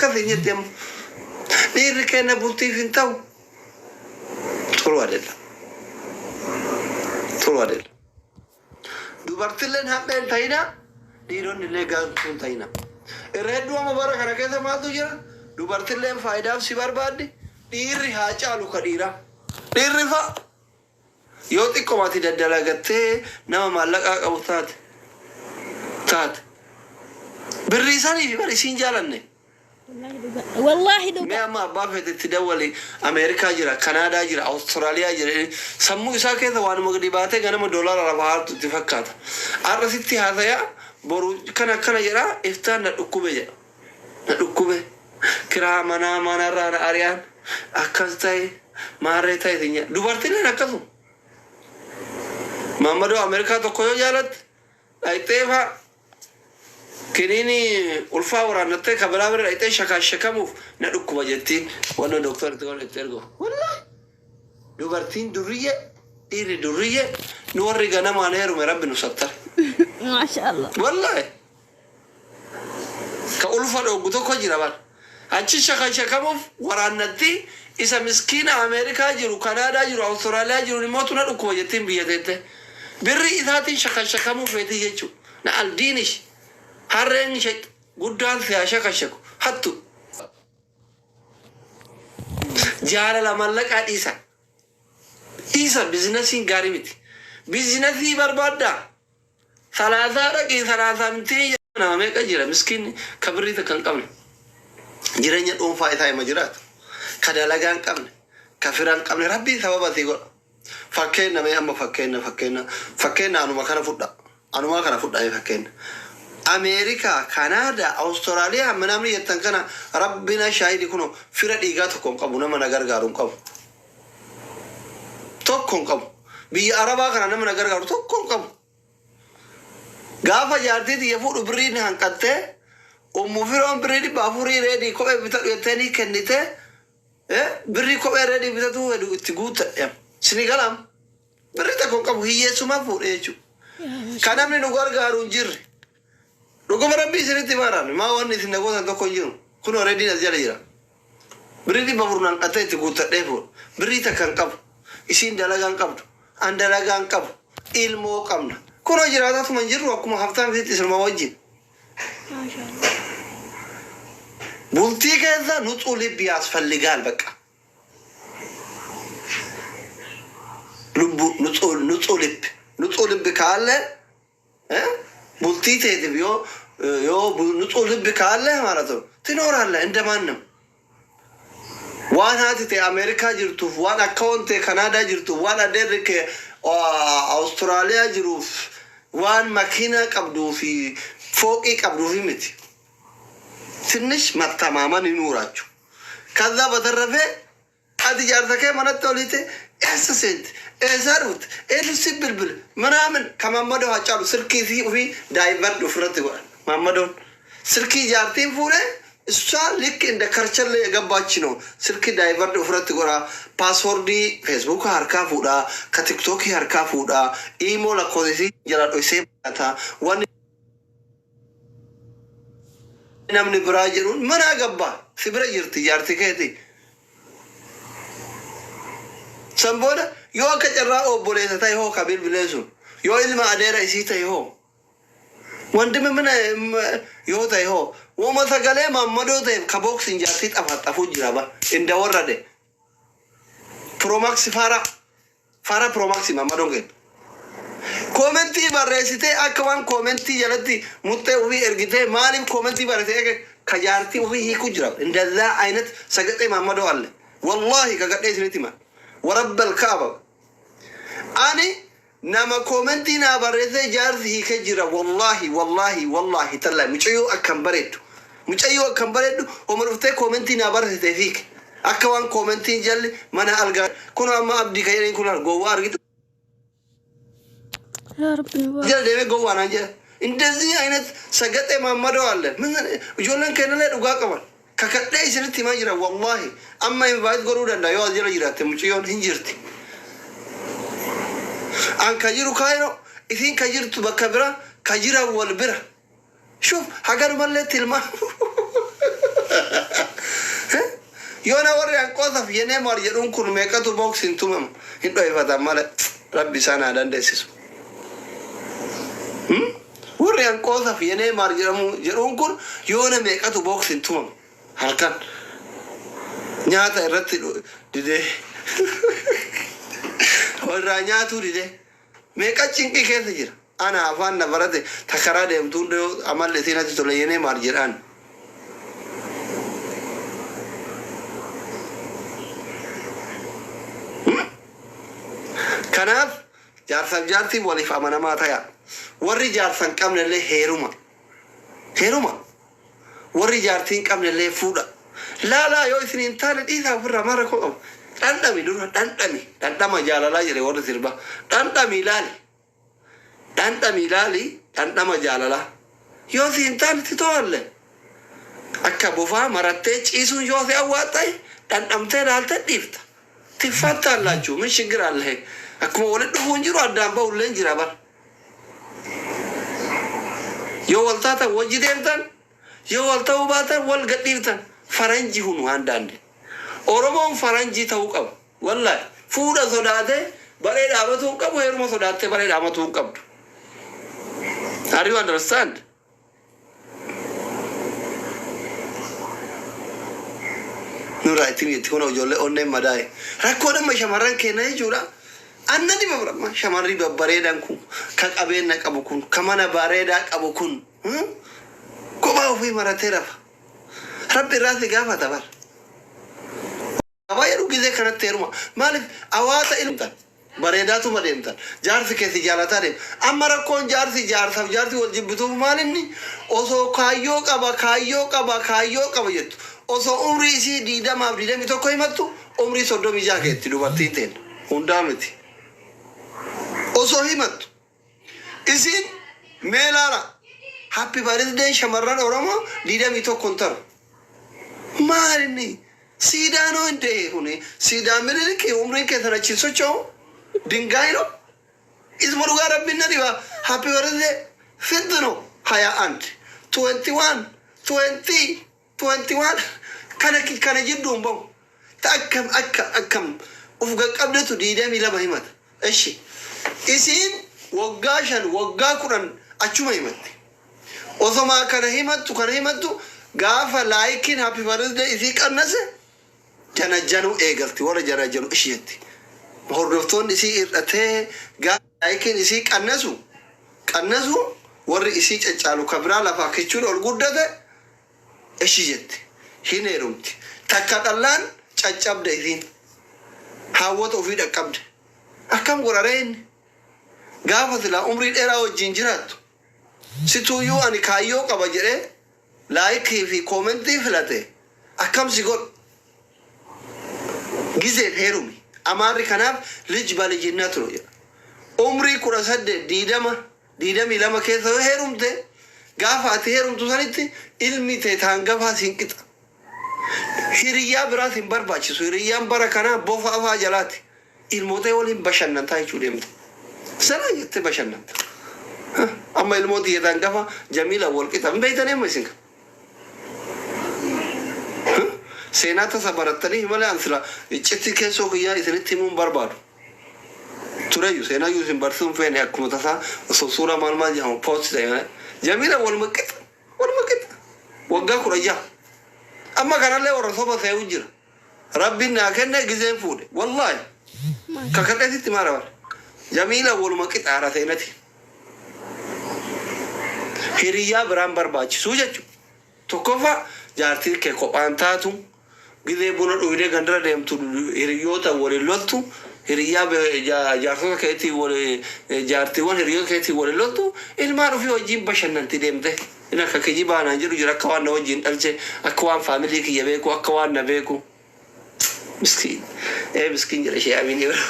Akkas hin jette amma. Dhiirri keenya bultiif hin ta'u. ጥሩ አይደለም። ጥሩ አይደለም። Dubartilleen haphee hin ta'ina, dhiironni illee gaantuu hin ta'ina. Irra hedduu amma bara kana keessa maaltu jira? Dubartilleen faayidaaf si barbaaddi, dhiirri haa caalu ka dhiiraa. Dhiirri fa'a yoo xiqqoomati daddalagattee nama maallaqaa qabu taate birrii isaanii fi bari isiin jaalanne. Wallaahi dhugaa. Wallaahi Mee dhugaa. amma abbaa feetetti dawwali, Ameerikaa jira, Kanaadaa jira, Awustiraaliyaa jira. Sammuu isaa keessa waanuma gadi baatee ganama doolaara lafa haartu itti fakkaata. Har'a sitti haasayaa, boru kana akkana jedhaa, iftaan na dhukkube jedha. Na dhukkube. Kiraa manaa manarraa na ari'aan akkas ta'e maarree ta'e siin jedha. Dubartiileen akkasuma. Maammadoo Ameerikaa tokko yoo jaalatte dhayxee fa'a kiniini ulfaa waraannattee kabalaa bira dhayxee shakaashakamuuf na dhukkuba jettiin wanna dooktarri godhe itti ergu. Wallaahi dubartiin durriyyee, dhiirri durriyyee. Nu warri ganamaan heerume rabbi nu sattare. Maasha Allah. Wallaahi ka ulfa dhooggu tokko jira bar. Achi shakaashakamuuf waraannatti isa miskiina Ameerikaa jiru, Kanaadaa jiru, Awustiraaliyaa jiru immoo na dhukkuba jettiin biyya teette. Birri isaatiin shakaashakamuu feetii jechuudha. Na aldiinish harreen ishee guddaan si haa shakashaku hattu. Jaalala mallaqaa dhiisa. Dhiisa, bizinasiin gaarii miti. Bizinasii barbaaddaa. Salaasaa dhaqii salaasaa miti, nama meeqa jira miskiinni ka birrii takka hin qabne. Jireenya dhuunfaa isaa hima jiraatu. Ka dalagaa hin qabne. Ka fira hin qabne rabbiin sababa sii godha. Fakkeenya mee amma fakkeenya anuma kana fudha. Anuma kana fudha fakkeenya. Ameerikaa, Kanaadaa, Awustiraaliyaa namni jettan kana rabbina shaahidi kuno fira dhiigaa tokko hin qabu, nama na gargaaru hin qabu. Tokko hin qabu. Biyya Arabaa kana nama na gargaaru tokko hin qabu. Gaafa jaartii tiyya fuudhu birriin hanqattee ummu firoon birrii 400 reedii kophee bitadhu jettee ni kennite, birrii kophee reedii bitatu fedhu itti guuttadhe. Sini galaam birrii tokko hin qabu, hiyyeessumaa fuudhe jechuudha. Kan namni nu gargaaru hin jirre. Dhuguma rabbii isinitti baaraan maa wanni isin nagootan tokko hin jiru. Kun reediin as jala jira. Birrii 400 hanqattee itti guuttadhee fuudha. Birrii takka hin qabu. Isiin dalagaa hin qabdu. An dalagaa hin qabu. Ilmoo qabna. Kunoo jiraatatuma hin jirru akkuma haftaan isitti isinuma wajjin. Maasha Allah. Bultii keessa ንጹህ ልብ ያስፈልጋል። በቃ ልቡ ንጹህ ልብ፣ ንጹህ ልብ ካለ bultii teetiif yoo ንጹህ ልብ ካለ ማለት ነው ትኖራለህ እንደማንም። Waan haati ta'e Ameerikaa jirtuuf, waan akkaawwan ta'e Kanaadaa jirtuuf, waan adeerri kee Awustiraaliyaa jiruuf, waan makiinaa qabduu fi fooqii qabduufi miti. ትንሽ መተማመን ይኑራችሁ። ከዛ በተረፈ ati jaarsa kee manatti olite eessa seente, eessaa dhufte, eenyu si bilbile ምናምን ከማመዶ ሀጫሉ silkii fi ofii divert ofirratti godhan. Maammadoon silkii jaartiin fuudhe እሷ ልክ እንደ ከርቸሌ የገባች ነው። Silkii divert ofirratti godha, passwordii Facebook harkaa fuudha, ka TikTokii harkaa fuudha, imo lakkoofsi jala dhoysee baata. Wanni namni biraa jedhuun mana gabba si bira jirti jaarti keeti. San booda yoo akka carraa obboleessa ta'e hoo, ka bilbilee sun yoo ilma adeera isii ta'e hoo, wandimi mina yoo ta'e hoo, woma sagalee maammadoo ta'e ka boksiin jaartii xafaxafuu jira ba inda warrade Pro Max faara faara Pro Max maammadoon kenna. Commentii barreessitee akka waan commentii jalatti muxxee ofii ergitee maaliif commentii barreessitee ka jaartii ofii hiikuu jira. እንደዛ አይነት ሰገጤ ማመዶ አለ። ወላሂ ከገዴ isinitti hima. ወረበል ካaba ani nama commentii naa barreessee jaarsi hiikee jira. Wallahi, wallahi, wallahi tallahi, mucayyoo akkam bareeddu, mucayyoo akkam bareeddu oma dhuftee commentii naa barreessitee hiike akka waan commentiin jalli mana algaa kun amma abdii kan jedhani kun gowwaa argitu. Yaa Rabbi nu baasi. Jala deemee gowwaa naan jedha. እንደዚህ አይነት ሰገጤ ማመዶ አለ። ምን ijoolleen keenyallee dhugaa qaban kakadhee isinitti himaa jira. Wallahi amma invite godhuu danda'a yoo as jala jiraatte mucayyoon hin jirti. An ka jiru Kaayiroo, isiin ka jirtu bakka bira, ka jiran wal bira. Shuf haganumallee tilmaa. Yoona warri hanqootaaf yenee maar jedhuun kun meeqatu booksiin tumama hin dho'ifatan malee rabbi isaan haa dandeessisu. Warri hanqootaaf yenee maar jedhamu jedhuun kun yoona meeqatu booksiin tumama halkan nyaata irratti didee irraa nyaatuu didee meeqa cinqii keessa jira. Ana afaan na barate ta karaa deemtu hunda yoo amalli isiin natti tole yenee maar jedhaan. Kanaaf jaarsaaf jaartiin waliif amanamaa ta'a. Warri jaarsa hin qabne illee heeruma. Heeruma. Warri jaartii hin qabne illee fuudha. Laalaa yoo isin hin taane dhiisaa ofirraa maal rakkoo qabu. Dhandhami dura dhandhami. Dhandhama jaalalaa jedhe warri sirbaa. Dhandhami ilaali. Dhandhami ilaali dhandhama jaalalaa. Yoo si hin taane si to'alle. Akka bofaa marattee ciisuun yoo si awwaaxxaye dhandhamtee ilaaltee dhiifta. Tiffattaallaachuu min shiggiraallee. Akkuma walitti dhufuun jiru addaan ba'ullee jira bara. Yoo wal taatan wajji deemtan, yoo wal ta'uu baatan wal gadhiiftan. Faranji hunu handaande. Oromoon faranjii ta'uu qaba. Wallaahi fuudha sodaatee baree dhaabatuu hin qabu, heeruma sodaattee baree dhaabatuu hin qabdu. Are you understand? Nurraa ittiin jetti kun ijoollee onneen madaa'e. Rakkoon amma shamarran keenya jechuudha. Annan dhima birama shamarri babbareedaan kun ka qabeenya qabu kun ka mana bareedaa qabu kun kophaa ofii maratee rafa. Rabbi irraa si gaafata bara. Baay'ee gisee kanatti heeruma. Maaliif hawaasa ilmtan bareedaatuma deemtan jaarsi keessi jaalataa deema. Amma rakkoon jaarsi jaarsaaf jaarsi wal jibbituuf maalinni osoo kaayyoo qaba kaayyoo qaba kaayyoo qaba jettu osoo umrii isii 20f 21 himattu umrii 36 keetti dubartiin ta'en hundaa miti. Osoo himattu isiin mee laala happy birthday shamarran Oromoo 21 hin taru. Maalinni siidaanoo hin ta'e kuni siidaa Minilik umriin keessan achiin socho'u dingaay ነው። Isuma dhugaa rabbiin na dhiba. Happy birthday ስንት ነው? 21, 21, 20, 21 kana kana jidduu hin bahu. Ta akkam akka akkam uf qaqqabdetu 22 himata. Eshi isiin waggaa 5 waggaa 10 achuma himatti. Osoma kana himattu kana himattu gaafa likeiin happy birthday isii qannase janajanuu eegalti warra janajanu ishi jetti. Hordoftoonni isii hir'atee gaafa likeiin isii qannasu qannasu warri isii caccaalu ka biraa lafaa kichuun ol guddate ishi jetti. Hin heerumti. Takka dhallaan caccabde isiin. Haawwata ofii dhaqqabde. Akkam godharee inni? Gaafa silaa umrii dheeraa wajjin jiraattu. Situuyyuu ani kaayyoo qaba jedhee likeii fi commentii filate akkam si godhu? Gizeef heerumi. Amaarri kanaaf ልጅ በልጅነቱ ነው jedha. Umrii 18, 20, 22 keessa yoo heerumte gaafa ati heerumtu sanitti ilmi ta'e taangafaa siin qixa. Hiriyyaa biraas hin barbaachisu. Hiriyyaan bara kanaa bofa afaa jalaati. Ilmoota waliin bashannantaa jechuu deemte. Sana jettee bashannanta. Amma ilmoota xiyyataan gafa Jamiila wal qixa. Hin beektanii amma isin? Seenaa tasa barattanii malee an sila iccitti keessoo kiyyaa isinitti himuun barbaadu. Tureyyuu seenaa iyyuu isin barsiisuun feene akkuma tasaa osoo suuraa maal maal jedhamu post ta'e malee. Jamiila waluma qixa. Waluma qixa. Waggaa 16. Amma kanallee warra soba se'u jira. Rabbiin naa kenne gizeen fuudhe. Wallaahi. Kakadheesitti maara bara. Jamiila waluma qixa haadha seenati. Hiriyyaa biraan barbaachisuu jechuudha. Tokkoffaa jaartiin kee kophaan taatu gizee buna dhugdee gandara deemtu hiriyyoota waliin loltu hiriyyaa jaarsota keetii jaartiiwwan hiriyoota keetii waliin loltu ilmaan ofii wajjin bashannanti deemte. Inni akka kijibaa naan jedhu jira akka waan na wajjin dhalche akka waan family kiyya beeku akka waan na beeku. Miskiin. Ee miskiin jedha ishee amiin yeroo.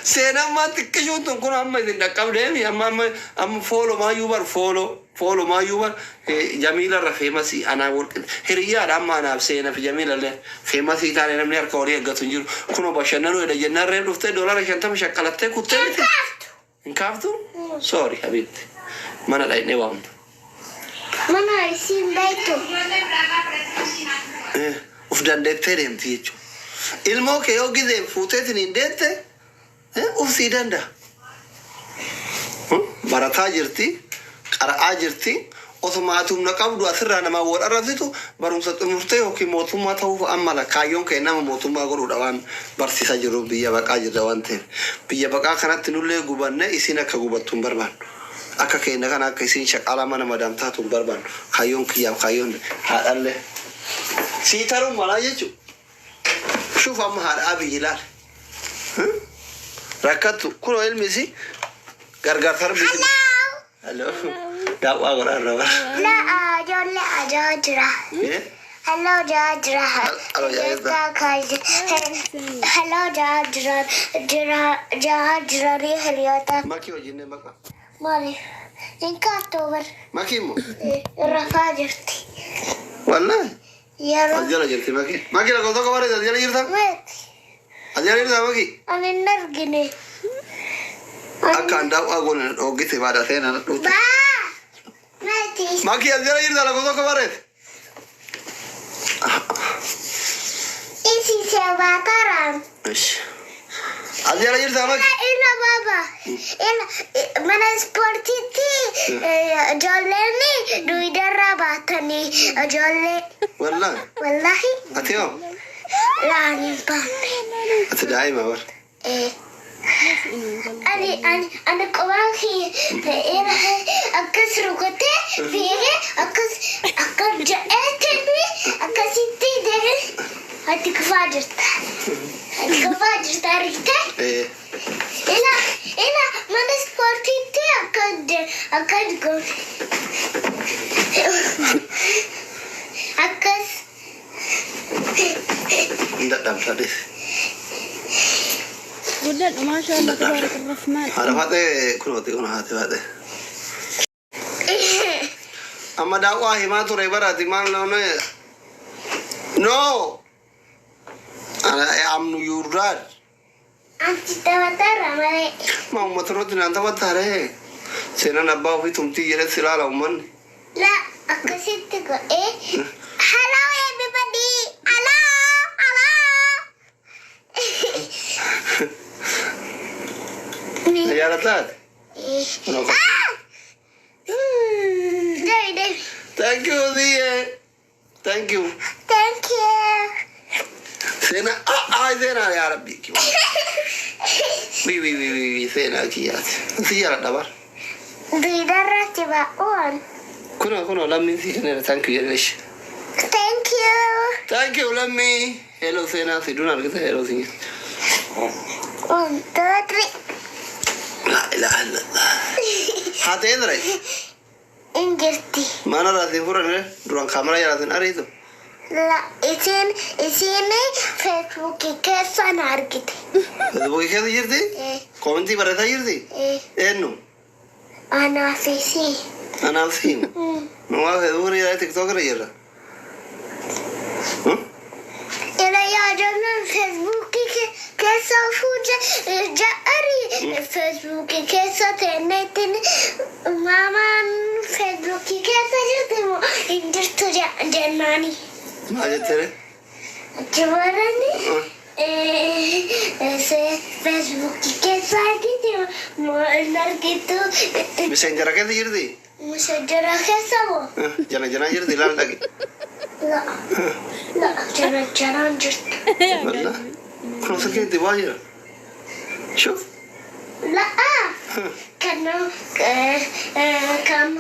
Seenaan maan xiqqishuun tun kun amma isin dhaqqabdeemi amma amma amma follow maayyuu bar follow follow maayyuu bar Jamiila irra famousii anaa wolqi hiriyyaadha amma anaaf seenaf Jamiila illee famousii taane namni harka walii eeggatu hin jiru kunoo bashannanuu jedha jennaan reef dhuftee $50 shaqqalattee kuttee miti. Hin kaaftu? Sorry habibti. Mana dhaqnee waamna. Mana isiin beektu. Uf dandeettee deemti jechuudha. Ilmoo kee yoo gizeen fuuteetiin hin deette, uf sii danda'a. Barataa jirti, qara'aa jirti, osuma ati humna qabdu asirraa namaa wal arrabsitu, barumsa xumurtee yookiin mootummaa ta'uuf ammala. Kaayyoon kee nama mootummaa godhuudha. Waan barsiisaa jiru biyya baqaa jirra waan ta'eef, biyya baqaa kanatti nullee gubanne isin akka gubattu hin barbaannu. Akka keenya kana akka isin shaqalaa mana madaam taatu hin barbaannu. Kaayyoon kiyyaaf kaayyoon haadhallee sii taruun malaa jechuudha. Shuf, amma haadha Abiyyi ilaali. Rakkattu kunoo ilmi isii gargaarsa rabbi. Hello. Hello. Daawwaa godhaa irra bara. La, ijoollee ajaa jira. Hello jaa jira. Hello, jaa jirta. Hello jaa jira jira jaa jiranii hiriyoota. Makii hojiinnee baqa. Maaliif? Hin kaattu bar. Makii immoo. Rafaa jirti. Wallaahi. Yeroo. As jala jirti makii. Makii, lakkoofsa tokko bareeda, as jala jirta. Meeti. As jala jirta, makii. Ani hin argine. Akka an daawwaa goone na dhoggite, baadhatee na dhufte. Baa! Meeti. Makii, as jala jirta, lakkoofsa tokko bareeda. Isi sebaataran. Ish. As jala jirta, makii. Ila baba. Ila mana ispoortiitti ijoolleen duwidarraa baatanii ijoollee. Wallaahi. Wallahi. Ati hoo? Laan hin baanne. Ati daa'ima bar. Ani qubaan kiyya akkas rukutee fiigee akkas akkas jedheetti akkasitti deemee, ati kufaa jirta. Ati kufaa jirta, argitee? Eh. Ila ila mana ispoortiitti akkas akkas goone. Akkas. Hin dadhabta, dhis. Guddadhu, maashaallah, tabaaraka rahmaan. Haadha faaxee kunooti, kun haati faaxee. Amma daawwaa himaa ture baraati maal noone. No! Ana am your dad. Anti taphatarra malee. Ma uummata irratti naan taphattaare. Seenaan abbaa ofii tumtii jedhee si ilaala uummanni. La, akkasitti godhee. Hello, everybody. Hello. Hello. Na jaalattaate? Ah! Devi, devi. Thank you, Ziyye. Thank you. Thank you. Seenaa, ah ah, seenaa, yaa Rabbi. Wi wi wi wi wi, seenaa kiyyaati. Si jaaladha bar. Duwidarratti ba'uun. Kunoo, kunoo, lammiin si kenneera, thank you jedhee ishee. Thank you. Thank you, lammii. Hello, seenaa, si duna argite, hello si. One, two, three. La ilaha illallah. Haatee ture. Injirti. Mana raatiin furan duraan kaameraa jalaatiin ariitu. La, isin Feesbuukii keessa na argite. Feesbuukii keessa jirti? Eh. Koomentii barreessaa jirti? Eh. Eenyu? Anaaf isii. Anaaf siin. Nuwaa Feesbuukii irra, TikTok irra jirra. Ila yaadaman Feesbuukii keessa fuudhe ja'ari Feesbuukii keessa teenneetiin maamaan Feesbuukii keessa jirti moo hin jirtu jennaani. Maal jettere? Achi barani Feesbuukii keessa argite moo hin argitu. Miseenjara keessa jirti? Miseenjara keessa moo? Jana janaa jirti, ilaal dhaqi. La la, jara jaraan jirtu. Wallah. Kun silkiin itti bu'aa jira. Shuf. La, kana kam.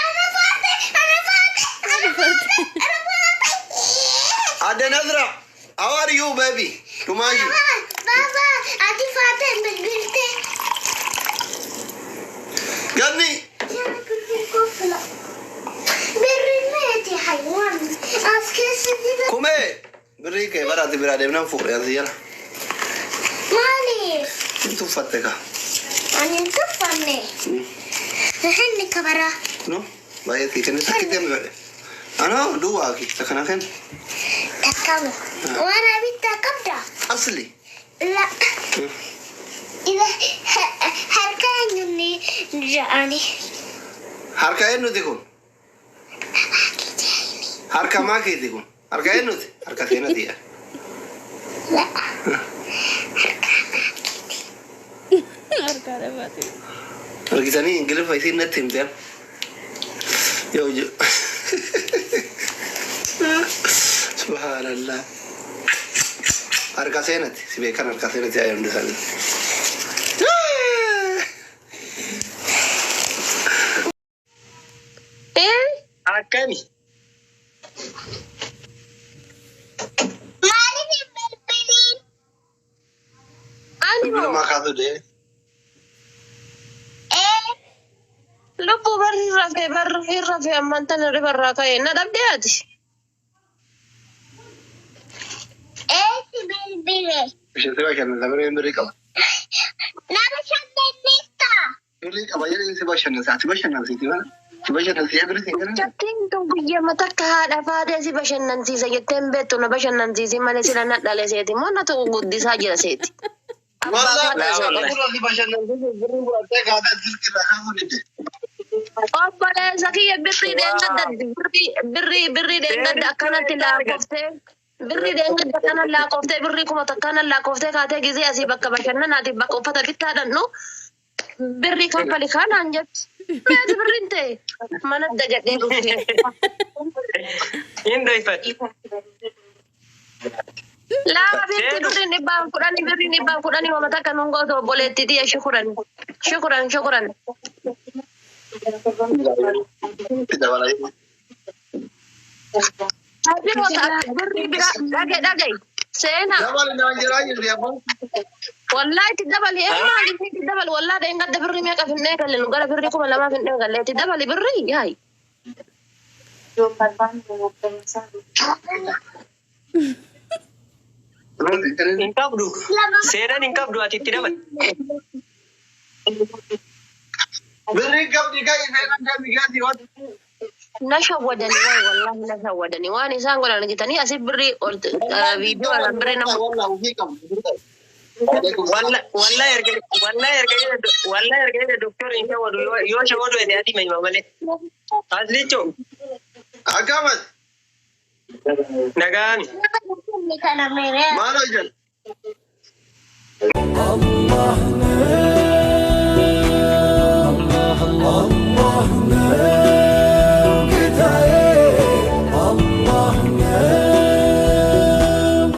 Ana faate, ana faate, ana faate, ana faate. Adde Nazra, how are you, baby? Dumaashi. Baba, ati faate bilbilte. Ganni. Yana bilbil kofla. Birri meeti haywaan. As keessa jira. Kumee. Birrii kee baraati biraa deemnaan fuudhe asii jala. Maaliif? Hin tuffatte kaa. Ani hin tuffanne. Inni kabara. No? Baay'ee sii kenne, takkitti hammi fedhe. Anoo duwwaa ki takana kenne. Takkamu. Waan abidda qabda. Asli. La. Ila harka eenyuun ja'ani. Harka eenyuti kun? Harka maa keeti kun? Harka eenyuti? Harka seenati. Harka dhabaate. Argitanii Ingiliffa isiin natti himteen. Yoo jiru. Subhaanallah. Harka seenati. Si beekan harka seenati ayyaanni hundi isaanii. Akkami? Maaliif hin bilbiliin? Ani Bilbila moo maa kaasuu deeme? Ee, lubbuu barri rafee barri rafee ammaan tana rifarraa ka'e na dhabdee ati. eessi bilbile? Ishee si bashannansa birrii birrii qaba. Nama shannanneessa. Birrii qaba jedhee si bashannansa. Ati bashannansiiti mana. Si bashannansiisee birrii siin kennan. Jattiin tun guyyaa takka haadha faatee si bashannansiisa jetteen beektu na bashannansiisi malee sila na dhale seeti moo na ta'u guddisaa jira seeti. Abbaa Wallah, faadha Laa seeti. wallahi. Gurra si bashannansiisuuf birrii fudhattee kaasaa silkii irraa kaasuu didde. Obboleessa kiyya birrii dheengadda birrii birrii birrii dheengadda akkanatti laakoftee birrii dheengadda akkana laakoftee birrii kuma takkana laakoftee kaatee gizee asii bakka bashannanaatiif bakka uffata bittaa dhannu birrii kanfali kanaan jetti. Meeti birriin ta'e mana dagadhee dhufee. Hin dhoyfadhu. Lama bitti Seenu. birriin 110 birriin 110 wama takka nun gootu obboleettiiti shukuran shukuran shukuran. Itti dabalaa. Birrii bira dhage dhage seenaa. Dabali naan jiraa jirti abbaan. Wallahi itti dabali ee maaliif itti dabali wallahi dheengadda birrii meeqa finnee galle nu gara birrii 2000 finnee galle itti dabali birrii yaayi. Hin qabdu. Seenaan hin qabdu ati itti dabali. Birrii qabdi kan seenaan deemi gaati waan. Na shawwadani waay wallahi na shawwadani waan isaan godhan argitanii asii birrii ol viidiyoo alaan birrii nama Wallah ofii qabdi. Wallahi erga wallahi erga wallahi erga jedhe doktor hin shawwadu yoo shawwadu jedhe ati hima malee. Aslicho Akkamat nagaan. Kana meeraa. maal hojjetu? Allah